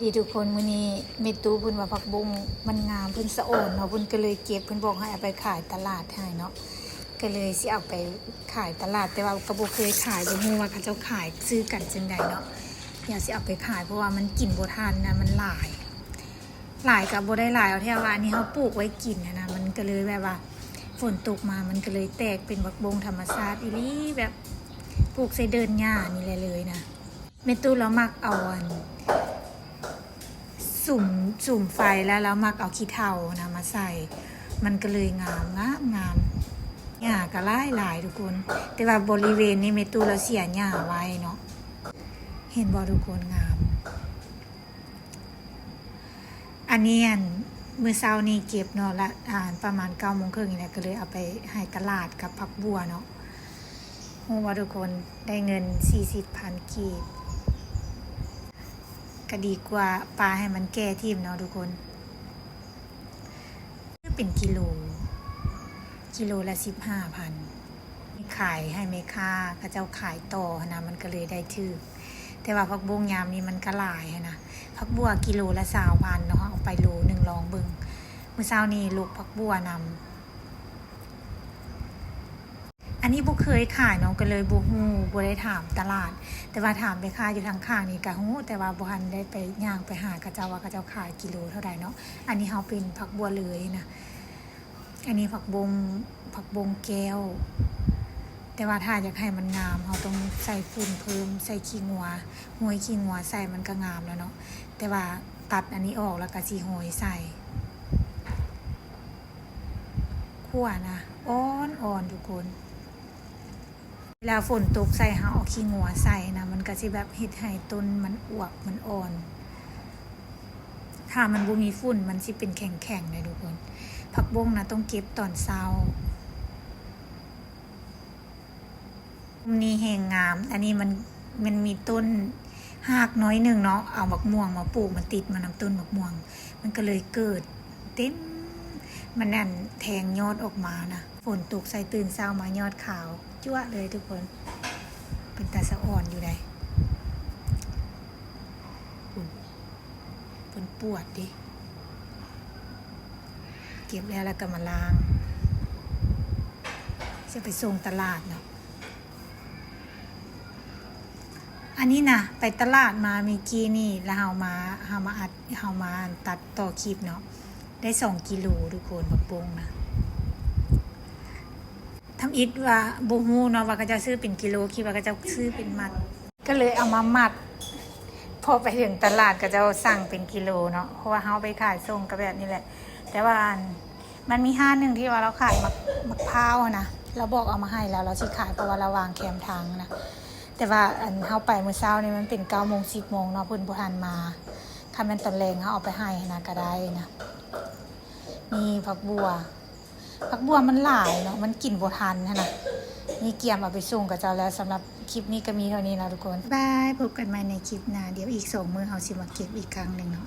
ດີທຸກຄົນ ມື້ນີ້ແມ່ຕູ້ເພິ່ນວ່າຜັກບົ້ງມັນງາມ ເພິ່ນສະອອນເນາະ ເພິ່ນກໍເລີຍເກັບ ເພິ່ນບອກໃຫ້ເອົາໄປຂາຍຕະຫຼາດໃຫ້ເນາະ ກໍເລີຍຊິເອົາໄປຂາຍຕະຫຼາດ ແຕ່ວ່າກໍບໍ່ເຄີຍຂາຍ ບໍ່ຮູ້ວ່າເຂົາເຈົ້າຂາຍຊື້ກັນຈັ່ງໃດເນາະ. ດຽວຊິເອົາໄປຂາຍ ເພາະວ່າມັນກິນບໍ່ທັນນະ ມັນຫຼາຍ ຫຼາຍກໍບໍ່ໄດ້ຫຼາຍ ເອົາແທ້ວ່າ ອັນນີ້ເຮົາປູກໄວ້ກິນຫັ້ນນະ ມັນກໍເລີຍແບບວ່າ ຝົນຕົກມາ ມັນກໍເລີຍແຕກເປັນຜັກບົ້ງທຳມະຊາດອີ່ຫຼີ ແບບປູກໃສ່ເດີ່ນຫຍ້ານີ້ແຫຼະເລີຍນະ. ແມ່ຕູ້ລາວມັກເອົາອັນ ສຸມ ສຸມໄຟ ແລ້ວລາວມັກເອົາຂີ້ເຖົ່ານະມາໃສ່ ມັນກໍເລີຍງາມ ງາມ ງາມ. ຫຍ້າກໍຫຼາຍໆ ທຸກຄົນ ແຕ່ວ່າບໍລິເວນນີ້ແມ່ຕູ້ລາວເສຍຫຍ້າໄວ້ເນາະ ເຫັນບໍ່ທຸກຄົນ ງາມ. ອັນນີ້ ອັນ ມື້ເຊົ້ານີ້ເກັບເນາະ ລະ ອ່າ ປະມານເກົ້າໂມງເຄິ່ງນີ້ແຫຼະ ກໍເລີຍເອົາໄປໃຫ້ຕະຫຼາດກັບຜັກບົ່ວເນາະ. ຮູ້ບໍ່ທຸກຄົນ ໄດ້ເງິນສີ່ສິບພັນກີບ ກໍດີກວ່າປະໃຫ້ມັນແກ່ຖິ້ມເນາະທຸກຄົນ. ເປັນກິໂລ ກິໂລລະສິບຫ້າພັນ ຂາຍໃຫ້ແມ່ຄ້າ ເຂົາເຈົ້າຂາຍຕໍ່ຫັ້ນນະ ມັນກໍເລີຍໄດ້ຖືກ. ແຕ່ວ່າຜັກບົ້ງຍາມນີ້ມັນກໍຫຼາຍຫັ້ນນະ ຜັກບົ່ວກິໂລລະຊາວພັນເນາະ ເຮົາເອົາໄປໂລໜຶ່ງລອງເບິ່ງ. ມື້ເຊົ້ານີ້ຫຼົກຜັກບົ່ວນຳ. ອັນນີ້ບໍ່ເຄີຍຂາຍເນາະ ກໍເລີຍບໍ່ຮູ້ ບໍ່ໄດ້ຖາມຕະຫຼາດ ແຕ່ວ່າຖາມແມ່ຄ້າຢູ່ທາງຂ້າງນີ້ກໍຮູ້ ແຕ່ວ່າບໍ່ທັນໄດ້ໄປ ຍ່າງໄປຫາເຂົາເຈົ້າວ່າເຂົາເຈົ້າຂາຍກິໂລເທົ່າໃດເນາະ. ອັນນີ້ເຮົາເປັນຜັກບົ່ວເລີຍນະ ອັນນີ້ຜັກບົ້ງ ຜັກບົ້ງແກ້ວ ແຕ່ວ່າຖ້າຢາກໃຫ້ມັນງາມ ເຮົາຕ້ອງໃສ່ຝຸ່ນເພີ່ມ ໃສ່ຂີ້ງົວ ໂຮຍຂີ້ງົວໃສ່ມັນກໍງາມແລ້ວເນາະ. ແຕ່ວ່າຕັດອັນນີ້ອອກ ແລ້ວກໍຊິໂຮຍໃສ່ ຂົ້ວນະ ອ່ອນໆ ທຸກຄົນ. ເວລາຝົນຕົກໃສ່ ເຮົາເອົາຂີ້ງົວໃສ່ນະ ມັນກໍຊິແບບເຮັດໃຫ້ຕົ້ນມັນອວບ ມັນອ່ອນ. ຖ້າມັນບໍ່ມີຝຸ່ນ ມັນຊິເປັນແຂງໆ ເດ້ທຸກຄົນ. ຜັກບົ້ງນະ ຕ້ອງເກັບຕອນເຊົ້າ. ນີ້ແຮງງາມ ອັນນີ້ມັນ ມັນມີຕົ້ນຮາກໜ້ອຍໜຶ່ງເນາະ ເອົາໝາກມ່ວງມາປູກ ມາຕິດມານຳຕົ້ນໝາກມ່ວງ ມັນກໍເລີຍເກີດເຕັມ ມັນນັ້ນແທງຍອດອອກມານະ. ຝົນຕົກໃສ່ ຕື່ນເຊົ້າມາຍອດຂາວຈັ້ວເລີຍທຸກຄົນ ເປັນຕາສະອອນຢູ່ໃດ໋. ເພິ່ນປວດເດ້ ເກັບແລ້ວ ແລ້ວກໍມາລ້າງ ຊິໄປສົ່ງຕະຫຼາດເນາະ. ອັນນີ້ນະ ໄປຕະຫຼາດມາມື້ກີ້ນີ້ ແລ້ວເຮົາມາ ເຮົາມາອັດ ເຮົາມາອັນຕັດຕໍ່ຄລິບເນາະ ໄດ້ສອງກິໂລທຸກຄົນ ຜັກບົ້ງນະ. ທຳອິດວ່າບໍ່ຮູ້ເນາະວ່າເຂົາເຈົ້າຊື້ເປັນກິໂລ ຄິດວ່າເຂົາເຈົ້າຊື້ເປັນມັດ ກໍເລີຍເອົາມາມັດ. ພໍໄປເຖິງຕະຫຼາດ ເຂົາເຈົ້າສັ່ງເປັນກິໂລເນາະ ເພາະວ່າເຮົາໄປຂາຍສົ່ງກໍແບບນີ້ແຫຼະ. ແຕ່ວ່າອັນ ມັນມີຮ້ານໜຶ່ງທີ່ວ່າລາວຂາຍໝາກ ໝາກພ້າວຫັ້ນນະ ລາວບອກເອົາມາໃຫ້ແລ້ວ ລາວຊິຂາຍ ເພາະວ່າລາວວາງແຄມທາງນະ. ແຕ່ວ່າອັນ ເຮົາໄປມື້ເຊົ້ານີ້ມັນເປັນເກົ້າໂມງ ສິບໂມງເນາະ ເພິ່ນບໍ່ທັນມາ. ຄັນແມ່ນຕອນແລງເຮົາເອົາໄປໃຫ້ຫັ້ນນະກໍໄດ້ນະ. ມີຜັກບົ່ວ ຜັກບົ່ວມັນຫຼາຍເນາະ ມັນກິນບໍ່ທັນຫັ້ນນະ. ນີ້ກຽມເອົາໄປສົ່ງເຂົາເຈົ້າແລ້ວ. ສຳລັບຄລິບນີ້ກໍມີເທົ່ານີ້ນະທຸກຄົນ ບາຍ ພົບກັນໃໝ່ໃນຄລິບໜ້າ. ດຽວອີກສອງມື້ເຮົາຊິມາເກັບອີກຄັ້ງໜຶ່ງເນາະ.